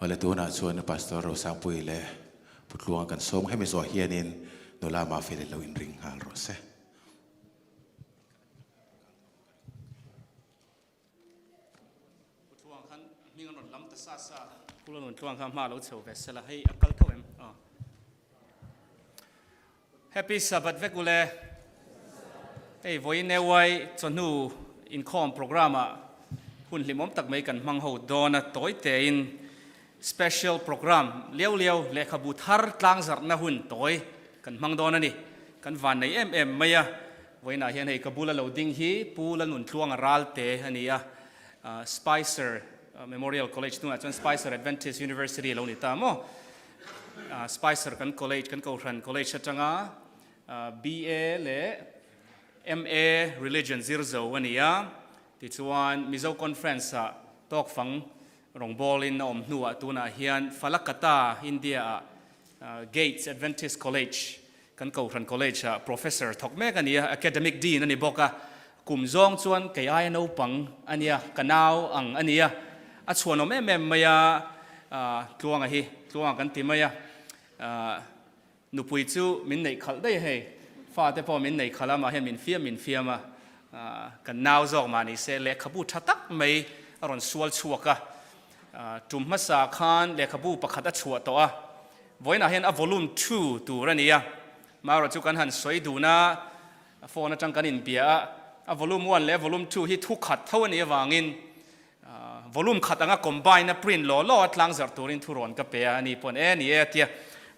Awle tunah chuan Pastor Rosangpuii leh Pu Tluanga kan sawm hemi zawh hianin nula Mafeli lo inring nghal rawh se. Pu Tluang khan hming an rawn lam ta sa sa. Pu Lalun Tluang kha hma lo chho ve sela hei a kal tho em? Aw. Happy Sabbath vek ule. Hei vawiin AY chawhnu inkhawm program ah hun hlimawm tak mai kan hmang ho dawn a, tawi tein special program liau liau lehkhabu thar tlangzarhna hun tawi kan hmang dawn a ni. Kan van nei em em mai a, vawiinah hian hei ka bula lo ding hi Pu Lalnuntluanga Ralte a ni a, Spicer Memorial College hnungah chuan Spicer Adventist University a lo ni ta maw? Spicer kan college kan kohhran college atanga BA leh MA Religion zir zo a ni a, tichuan Mizo Conference ah tawkfang rawngbawlin a awm hnuah tunah hian Falakata, India ah Gates Adventist College kan kohhran college ah Professor thawk mek a ni a, Academic Dean a ni bawk a, kum zawng chuan kei aia naupang a nia, ka nau ang a ni a, a chhuanawm em em mai a, Tluanga hi Tluanga kan ti mai a, nupui chu min neih khalh daih a hei, fate pawh min neih khalh a, mahse min fiam min fiam a, kan nau zawk mah ni se lehkhabu tha tak mai a rawn sual chhuak a, tum hmasa khan lehkhabu pakhat a chhuah tawh a, Vawiinah hian a volume ii tur a ni a, marawh chu kan han sawi dun a, phone atang kan inbia a, a volume one leh volume ii hi thu khat tho a nih avangin volume khat anga combine a print law law a tlangzarh turin thu rawn ka pe a, ani pawn e ni e a tia,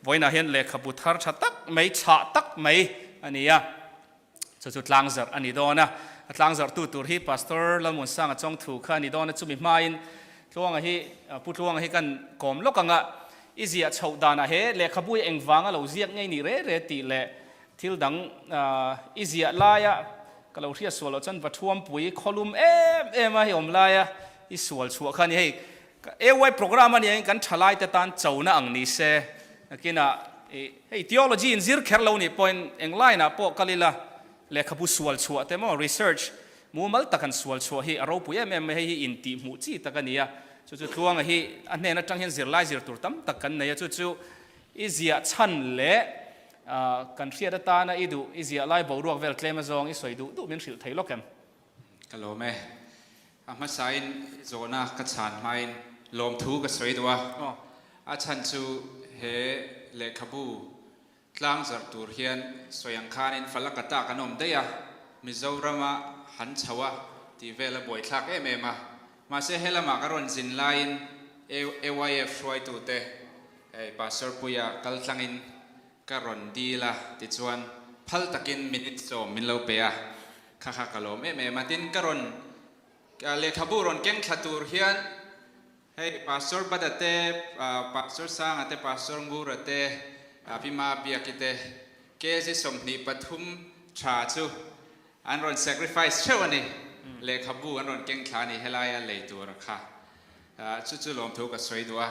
vawiinah hian lehkhabu thar tha tak mai, chhah tak mai a ni a, chu chu tlangzarh a ni dawn a, a tlangzarhtu tur hi Pastor Lalmuansanga Chawngthu kha a ni dawn a, chumi hmain Tluanga hi, Pu Tluanga hi kan kawm lawk ang a, i ziah chhoh danah he lehkhabu hi engvanga lo ziak ngei ni re re tih leh thil dang i ziah laia ka lo hriat sual loh chuan va thuampui khawlum em em a hei awm laia i sual chhuah kha a ni. Hei AY programme a nia in kan thalai te tan chona ang ni se nakinah i hei theology in zir kher lo nih pawhin eng line ah pawh kal ila lehkhabu sual chhuah te maw research Mumal tak han sual chhuah hi a ropui em em mai, hei hi intih hmuh chi tak a ni a, chu chu Tluanga hi a hnen atang hian zirlai zir tur tam tak kan nei a, chu chu i ziah chhan leh kan hriat atana i duh, i ziah lai boruak vel tlem azawng i sawi duh duh min hrilh thei lawk em? Ka lawm e. A hmasain zawhna ka chhan hmain lawmthu ka sawi duh a, a chhan chu he lehkhabu Tlang zarh tur hian sawi ang khanin Falakata kan awm daih a, Mizorama han chho a tih vel a buaithlak em em a. Mahse he lamah ka rawn zin laiin AYF hruaitute hei Pastor Puia kal tlangin ka rawn dil a, tichuan phal takin minute sawm min lo pe a, kha kha ka lawm em em a. Tin, ka rawn lehkhabu rawn keng thla tur hian Hei Pastor Bada te, Pastor Sanga te, Pastor Ngura te, Pi Ma Biaki te kg 23 tha chu an rawn sacrifice theuh a ni. Lehkhabu an rawn keng thla a ni helaia lei tur a kha. Chu chu lawmthu ka sawi duh a.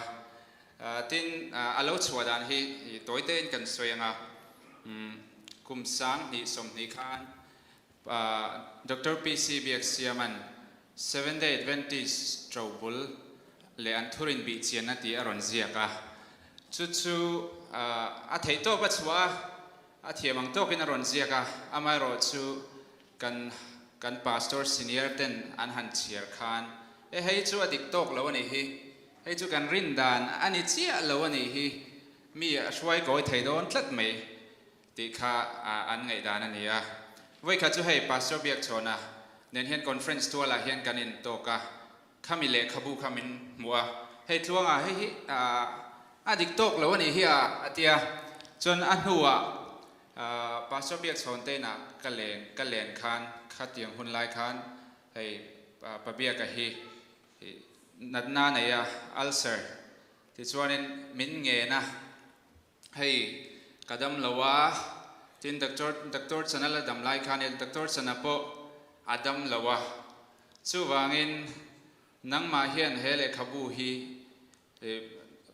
Tin, a lo chhuah dan hi tawi tein kan sawi ang a. Kum 2020 khan Doctor PC Biaksiama'n Seventh Day Adventist ṭobul leh an thurin bih chianna tih a rawn ziak a. Chu chu a theih tawp a chhuah a, a thiam ang tawkin a rawn ziak a. Amaherawhchu kan kan pastor senior ten an han chhiar khan, E hei chu a dik tawk lo a nih hi, hei chu kan rin dan a ni chiah lo a nih hi, mi a hruai kawi thei dawn tlat mai. Tih kha an ngaihdan a ni a. Vawikhat chu hei Pastor Biakchhawna nen hian conference tualah hian kan intawk a, khami lehkhabu kha min hmuh a, hei Tluanga hei hi a dik tawk lo a nih hi a a ti a. Chuan a hnuah Pastor Biakchhawn te inah ka len ka len khan khatiang hun lai khan hei Pa Biaka hi natna a nei a, ulcer, tichuanin min ngen a. Hei ka dam lo a, tin doctor doctor chana la dam lai khan e doctor chana pawh a dam lo a, chuvangin nangmah hian he lehkhabu hi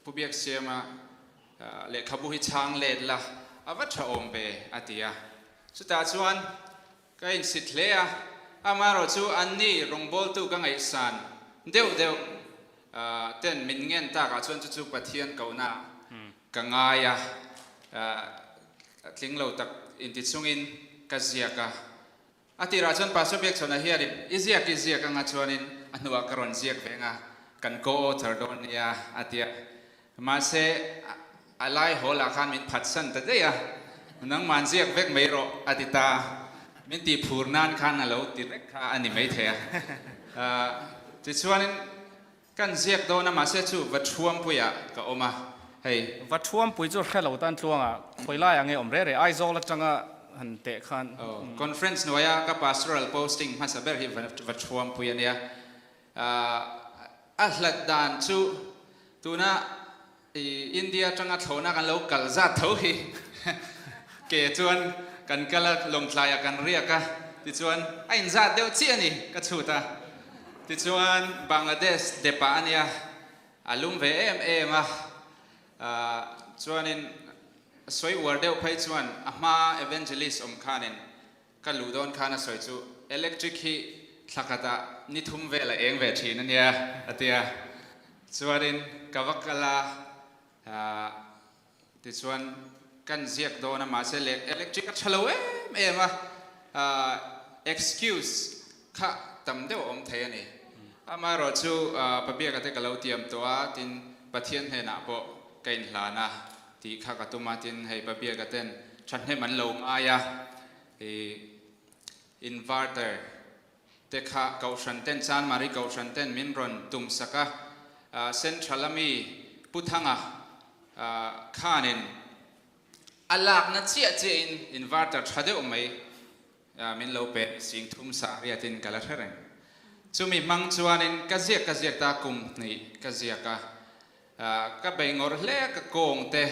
Pu Biaksiama lehkhabu hi chhang let la a va tha awm ve a ti a, chutah chuan ka insit hle a, amaherawhchu anni rawngbawltu ka ngaihsan deuh deuh. Ten min ngen takah chuan chu chu Pathian kohna ka ngai a, tling lo tak inti chungin ka ziak a. A tirah chuan Pastor Biakchhawna hianin i ziak i ziak anga chuanin a hnuah ka rawn ziak ve anga kan co-author dawn nia a ti a. Mahse a lai hawl ah khan min phatsan ta daih a, nangman ziak vek mai rawh a ti ta. Min tih phur nan khan a lo ti vek kha a ni maithei a. Tichuanin kan ziak dawn a, mahse chu va thuampuiah ka awm a, hei. Va thuampui chu hre lo tan tluangah khawi laiah nge awm reh reh Aizawl atanga han teh khan. Conference hnuaia ka pastoral posting hmasa ber hi va thuampui a nia. A hlat dan chu tuna India atanga thlawhna kan lo kal zat tho hi ke chuan kan kal a, lawngtlaiah kan riak a, tichuan a inzat deuh chiah a ni ka chhut a. Tichuan Bangladesh depah a nia, a lum ve em em a, chuanin sawi uar deuh phei chuan a hma evangelist awm khanin Ka luh dawn khan a sawi chu electric hi thla khatah ni thum vel a eng ve thin a nia a ti a. Chuanin ka va kal a, tichuan kan ziak dawn a mahse electric a tha lo em em a, excuse kha tam deuh a awm thei a ni. Amaherawh chu Pabiaka te ka lo tiam tawh a, tin Pathian hnenah pawh ka inhlan a tih kha ka tum a, tin hei Pabiaka ten thahnem an lo ngai a, ih inverter te kha Kohhran ten Chanmari Kohhran ten min rawn tum sak a, Central a mi Pu Thanga khanin a lakna chiah chiahin inverter tha deuh mai Min lo pe sing thum sa riatin ka la hre reng. Chumi hmang chuanin ka ziak ka ziak ta kum hnih ka ziak a, ka bei ngawr hle a, ka kawng te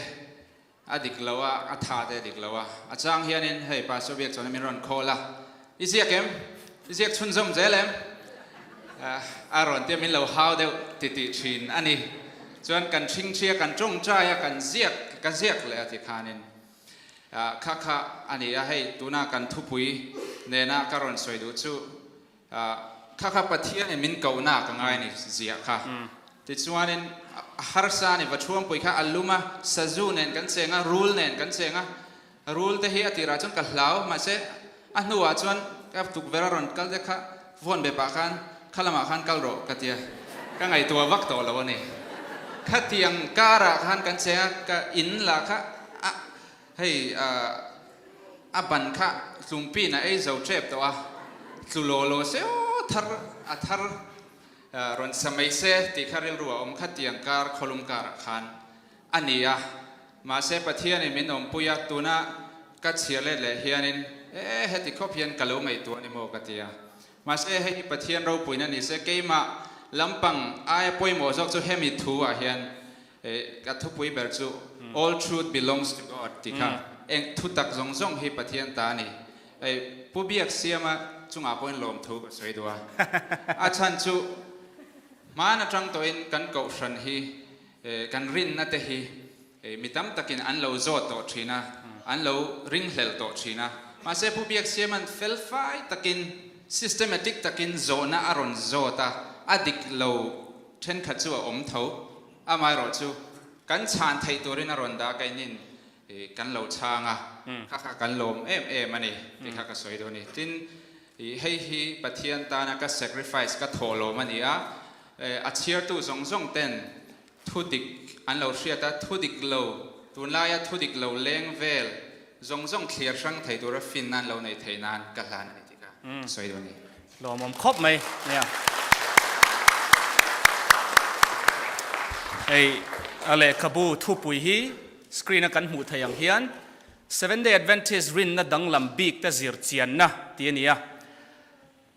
a dik lo a, a tha te a dik lo a. A chang hianin hei Pastor Biak chuan min rawn call a, I ziak em? I ziak chhunzawm zel em? A rawn tia min lo hau deuh titih thin a ni. Chuan kan ṭhingṭhia, kan ṭawngṭai a, kan ziak ka ziak leh a ti khanin Kha kha a ni a, hei tuna kan thupui nena ka rawn sawi duh chu kha kha Pathianin min kohna ka ngai a ni ziah kha. Tichuanin a harsa a ni, Vathuampui kha a lum a, sazu nen kan cheng a, rul nen kan cheng a, rul te hi a tirah chuan ka hlau, mahse a hnuah chuan ka tukverh a rawn kal te kha phone be pah khan kha lamah khan kal rawh ka tia, ka ngaihtuah vak tawh lo a ni. Khatiang karah khan kan cheng a, ka in lah kha a hei a ban kha tlungpin a ei zo tep tawh a, tlu law law se aw thar a thar rawn sa mai se tih kha rilru a awm khatiang kar khawlum karah khan a ni a. Mahse Pathianin min awmpui a, tuna ka chhiar let leh hianin e heti khawp hian ka lo ngaihtuah a ni maw ka ti a. Mahse hei hi Pathian ropuina ni se, keimah lampang aia pawimawh zawk chu hemi thu ah hian ka thupui ber chu All truth belongs to God tih kha eng thu tak zawng zawng hi Pathian ta a ni. Pu Biaksiama chungah pawhin lawmthu ka sawi duh a, a chhan chu hmaan atang tawhin kan kohhran hi Kan rinna te hi mi tam takin an lo zawt tawh thin a, an lo ringhlel tawh thin a. Mahse Pu Biaksiama'n felfai takin, systematic takin zawhna a rawn zawt a, a dik lo thenkhat chu a awm tho. Amaherawh chu kan chhan theih turin a rawn dah kainin kan lo chhang a, kha kha kan lawm em em a ni tih kha ka sawi dawn a ni. Tin, hei hi Pathian tana ka sacrifice, ka thawhlawm a ni a, A chhiartu zawng zawng ten thu dik an lo hriat a, thu dik lo, tunlaia thu dik lo leng vel zawng zawng thliar hrang thei tura finna an lo nei thei nan ka hlan a ni tih ka sawi duh a ni. Lawmawm khawp mai nia. Hei a lehkhabu thupui hi screen a kan hmuh theih ang hian Seventh Day Adventist rinna danglam bik te zir chianna tih a ni a.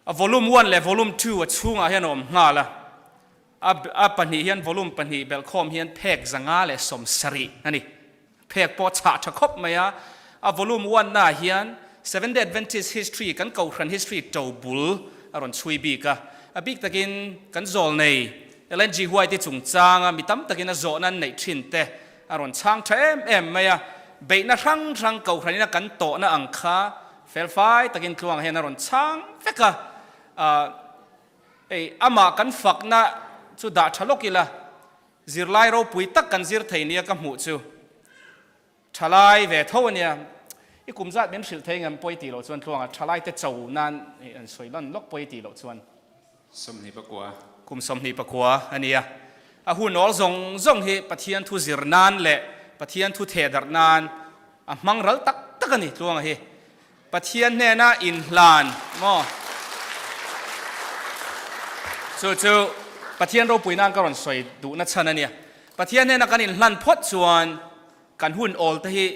A volume one leh volume two a chhungah hian a awm nghal a, a a pahnih hian volume pahnih belhkhawm hian phek 170 a ni. Phek pawh a chhah tha khawp mai a, a volume one naah hian Seventh Day Adventist history kan kohhran history to bul a rawn chhui bik a, a bik takin kan zawl nei Ellen G. White-i chungchanga mi tam takin a zawhna an neih thin te a rawn chhang tha em em mai a, beihna hrang hrang kohhranin a kan tawhna ang kha Felfai takin tluangah hian a rawn chhang vek a, ahh ei amah kan fakna chu dah tha lawk ila, zirlai ropui tak kan zir thei nia ka hmuh chu thalai ve tho a nia. I kum zat min hrilh thei ngem pawi tih loh chuan tluanga thalai te cho nan an sawi lan lawk pawi tih loh chuan. 24. Kum 24 a nia. A hun awl zawng zawng hi Pathian thu zir nan leh Pathian thu theh darh nan a hmang ral tak tak a ni tluanga hi. Pathian hnena inhlan maw? Chu chu Pathian ropui nan ka rawn sawi duhna chhan a nia. Pathian hnena kan inhlan phawt chuan kan hun awl te hi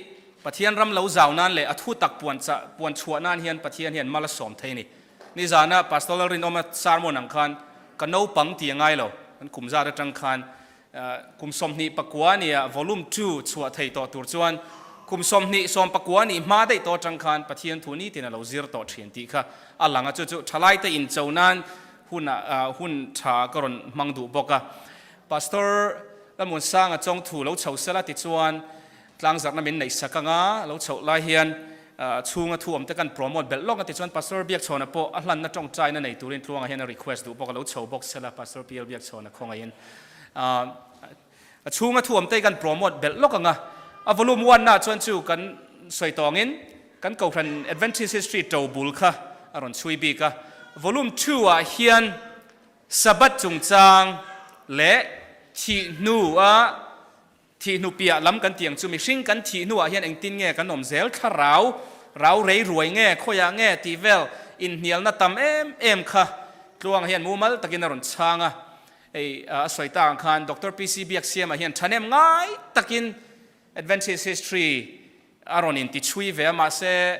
Pathian ram lo zau nan leh a thu tak puan chah puan chhuah nan hian Pathian hian mal a sawm thei a ni. Nizana Pastor Lalrinawma sermon ang khan ka naupang ti a ngai lo. Kan kum zat atang khan Kum 29 nia volume ii chhuah thei tawh tur chuan kum 20 19 nih hma daih tawh atang khan Pathian thu nitin a lo zir tawh thin tih kha a lang a, chu chu thalaite incho nan hun hun tha ka rawn hmang duh bawk a. Pastor Lalmuansanga chawng thu lo chho sela tichuan tlangzarhna min neih sak anga lo chhoh lai hian chhunga thu awmte kan promote belh lawk a tichuan Pastor Biakchhawna pawh a hlanna tawngtaina nei turin Tluanga hian a request duh bawk a lo chho bawk sela Pastor PL Biakchhawna khawngaihin a chhunga thu awmte kan promote belh lawk anga a volume one na chuan chu kan sawi tawngin kan Kohhran Adventist History to bul kha a rawn chhui bik a volume 2 ah hian Sabbath chungchang leh thih hnu a Thih hnu piah lam kan tih ang chu mihring kan thih hnuah hian engtin nge kan awm zel thlarau rau rei ruai nge khawiah nge tih vel inhnialna tam em em kha Tluanga hian mumal takin a rawn chhang a. Hei a sawi tak ang khan Doctor PC Biaksiama hian thahnem ngai takin Adventist History a rawn intichhui ve a mahse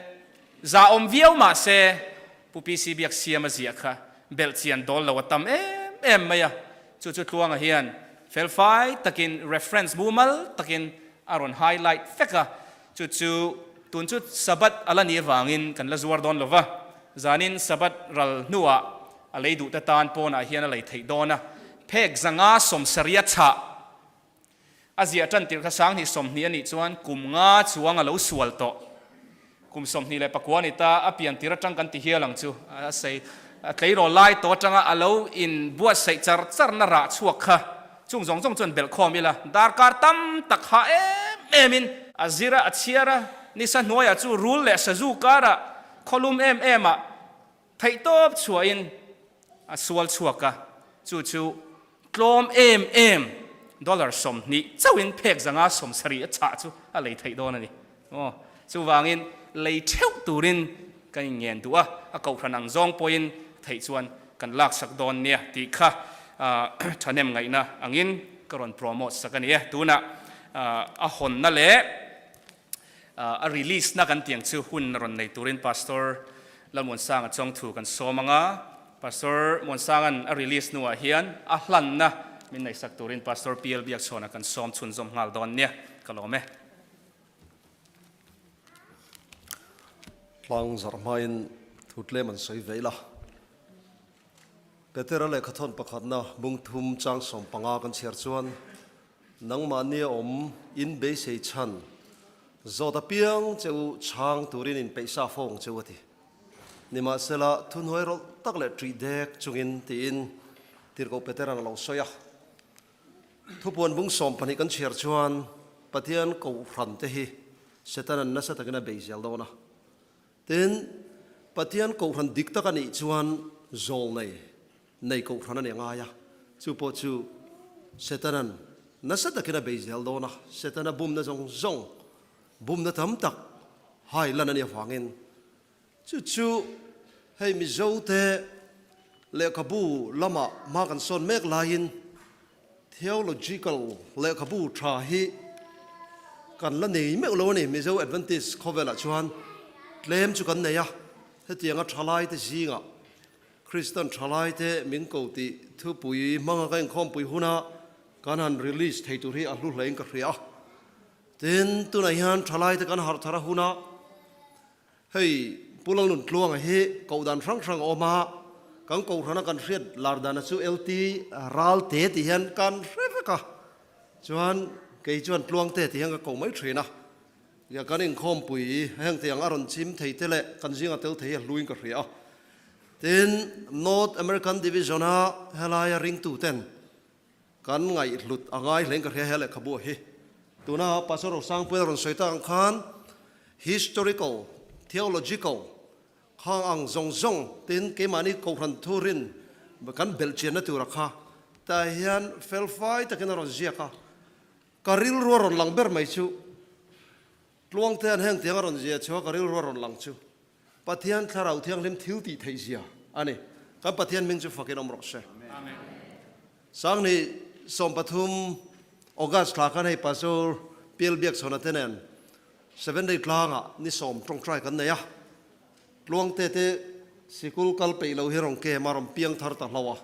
zahawm viau mahse Pu PC Biaksiama ziah kha belhchian dawl lo a tam em em mai a, chu chu Tluanga hian felfai takin reference mumal takin a rawn highlight vek a, chu chu tun chu Sabbath a la nih avangin kan la zuar dawn lo va, zanin Sabbath ral hnuah a lei duhte tan pawnah hian a lei theih dawn a, phek zanga sawmsaria chhah A ziah tan tirh kha 2020 a nih chuan kum nga chuang a lo sual tawh. Kum 29 a ni ta, a pian tir atang kan ti hial ang chu. A sei, a tleirawl lai tawh atanga a lo in buatsaih char char na rah chhuak kha chung zawng zawng chuan belh khawm ila, darkar tam tak ha em em in a zir a, a chhiar a, nisa hnuaiah chu rul leh sazu karah khawlum em em ah Theihtawp chhuahin a sual chhuak a, chu chu tlawm em em dollar 20 chauhin phek 170 a chah chu a lei theih dawn a ni. Aw, chuvangin lei theuh turin kan inngen duh a, a kohhran ang zawng pawhin theih chuan kan laksak dawn nia tih kha thahnem ngaihna angin ka rawn promote sak a ni e. Tunah a hawnna leh A release na kan tiang chu hun rawn nei turin Pastor Lalmuansanga chawngthu kan sawm ang a, Pastor Muansanga'n a release hnuah hian a hlanna min neihsak turin Pastor PL Biakchhawna kan sawm chhunzawm nghal dawn nia, ka lawm e. Tlang zarh hmain thu tlem an sawi ve ila. Petera lehkhathawn pakhatna bung thum chang 15 kan chhiar chuan, Nangmahni a awm in beisei chhan zawt apiang che u chhang turin in peih sa fo ang che u a ti. Nimahsela, thuhnuai rawlh tak leh ṭih dek chungin tiin Tirhkoh Petera'n a lo sawi a. Thupuan bung 12 kan chhiar chuan Pathian kohhran te hi Setana'n nasa takin a bei zel dawn a. Tin, Pathian kohhran dik tak a nih chuan zawl nei nei kohhran a ni ngai a, chu pawh chu Setana'n nasa takin a bei zel dawn a, Setana bumna zawng zawng, bumna tam tak hai lan a nih avangin chu chu hei Mizote lehkhabu lamah hma kan sawn mek laiin theological lehkhabu tha hi kan la nei meuh lo a ni. Mizo Adventist khawvelah chuan tlem chu kan nei a, hetianga thalaite zingah Kristan thalaite min ko tih thupui hmanga ka inkhawmpui huna kan han release thei tur hi a hlu hlein ka hria a. Tin, tunah hian thalaite kan harh thar a huna hei Pu Lalnun Tluanga hi kohdan hrang hrang a awm a, kan kohhrana kan hriat lar dana chu LT Ralte tih hian kan hre vek a, chuan kei chuan Tluangte tih hian ka koh mai thin a. Ia kan inkhawmpui heng tiang a rawn chim thei te leh kan zinga tel thei hi a hluin ka hria a. Tin, North American Division-a helaia ringtuten Kan ngaihhlut a ngai hleng ka hria he lehkhabu hi. Tuna Pastor Rosangpuia rawn sawi tak ang khan historical, theological khang ang zawng zawng tin keimahni Kohhran thurin kan belh chianna tura kha tah hian felfai takin a rawn ziak a. Ka rilru a rawn lang ber mai chu Tluangte an heng tiang a rawn zia chu a ka rilru a rawn lang chu Pathian Thlarau Thianghlim thil tih theih zia a ni. Kan Pathian hming chu fakin awm rawh se. Sangni 13 August thla khan hei Pastor Pial Biakchhawna te nen Seven Day tlangah ni sawm tawngtai kan nei a. Tluangte te sikul kal peih lo hi rawn kem a rawn piang thar ta hlo a.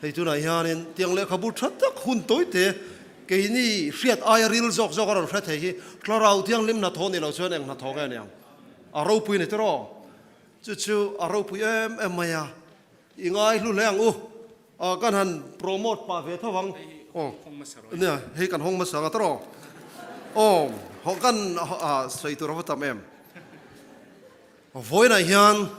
Hei tunah hianin tiang lehkhabu tha tak hun tawi te keini hriat aia ril zawk zawk a rawn hre thei hi Thlarau Thianghlim hnathawh ni lo chuan eng hnathawh nge niang? A ropui ni tiraw? Chu chu a ropui em em mai a, i ngai hlu hle ang u. A kan han promote pah ve tho ang. Aw nia hei kan hawng hmasa anga tiraw? Aw hawh kan sawi tur a va tam em. Vawiinah hian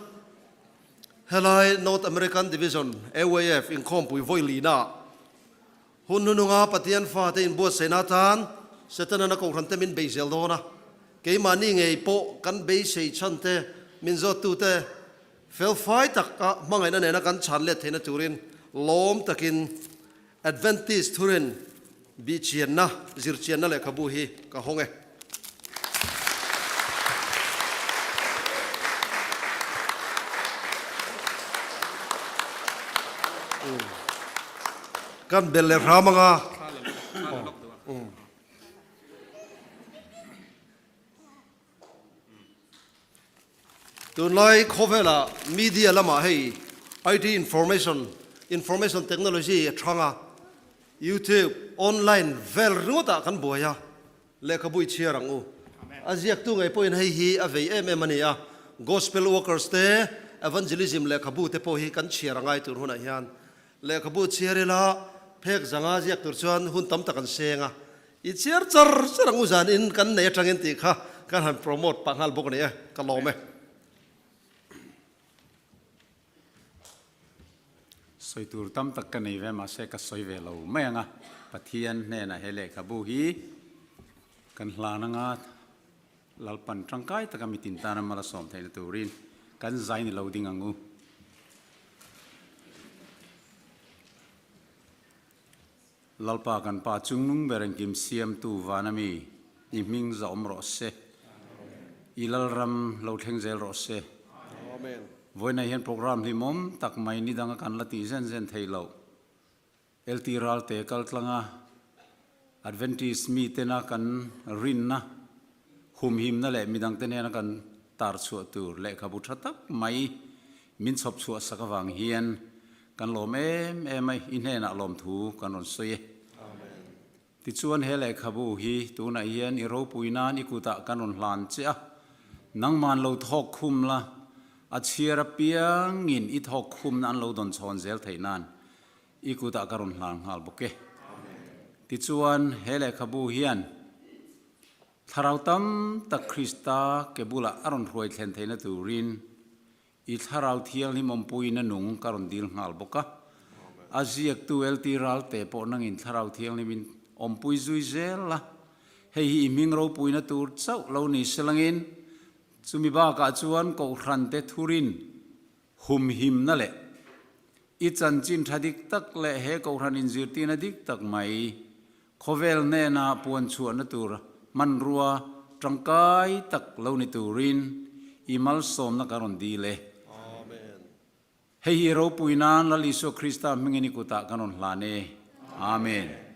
Helai North American Division, AYF, inkhawmpui vawi lina hun hnununga Pathian fate inbuatsaihna atan Setana Kohhran te min bei zel dawn a. Keimahni ngei pawh kan beisei chhan te, min zawttute felfai taka hmangaihna nena kan chhan let theihna turin lawm takin Adventist thurin bihchianna, zirchianna lehkhabu hi ka hawng e. Kan bel leh hram anga. Tunlai khawvela media lamah hei IT information, information technology a thang a, YouTube, online vel ringawtah kan buai a, lehkhabu i chhiar ang u. A ziaktu ngei pawhin hei hi a vei em em a ni a, Gospel workers te, evangelism lehkhabu te pawh hi kan chhiar a ngai tur hunah hian lehkhabu chhiar ila phek zanga ziak tur chuan hun tam tak an seng a, I chiar char char ang u zan in kan nei atangin tih kha kan han promote pah nghal bawk a ni e, ka lawm e. Sawi tur tam tak ka nei ve mahse ka sawi ve lo mai ang a, Pathian hnenah he lehkhabu hi kan hlan anga Lalpan tangkai taka mitin tana mal a sawm theihna turin kan zai ni lo ding ang u. Lalpa kan Pa chungnung ber engkim siamtu van a mi, i hming za awm rawh se. I Lalram lo thleng zel rawh se. Vawiinah hian program hlimawm tak mai ni danga kan la tih zen zen theih loh. LT Ralte kal tlanga Adventist mitena kan rinna, humhimna leh midangte nena kan tar chhuah tur lehkhabu tha tak mai min chhawp chhuah sak avang hian Kan lawm em em a, i hnenah lawmthu kan rawn sawi e. Tichuan he lehkhabu hi tunah hian i ropui nan i kutah kan rawn hlan che a, nangman lo thawk khum la, a chhiar apiangin i thawk khumna an lo dawn chhawn zel theih nan i kutah ka rawn hlan nghal bawk e. Tichuan he lehkhabu hian thlarau tam tak Krista ke bulah a rawn hruai thlen theihna turin I Thlarau Thianghlim awmpuiin a nung ka rawn dil nghal bawk a. A ziaktu LT Ralte pawh nangin Thlarau Thianghlimin awmpui zui zel a. Hei hi i hming ropuina tur chauh lo ni selangin chumi bakah chuan Kohhrante thurin humhimna leh i chanchin tha dik tak leh he Kohhran inzirtirna dik tak mai Khawvel hnena puan chhuahna tur hmanrua tangkai tak lo ni turin i malsawmna ka rawn dil e. Hei hi ropui nan Lal Isua Krista hmingin i kutah kan rawn hlan e. Amen.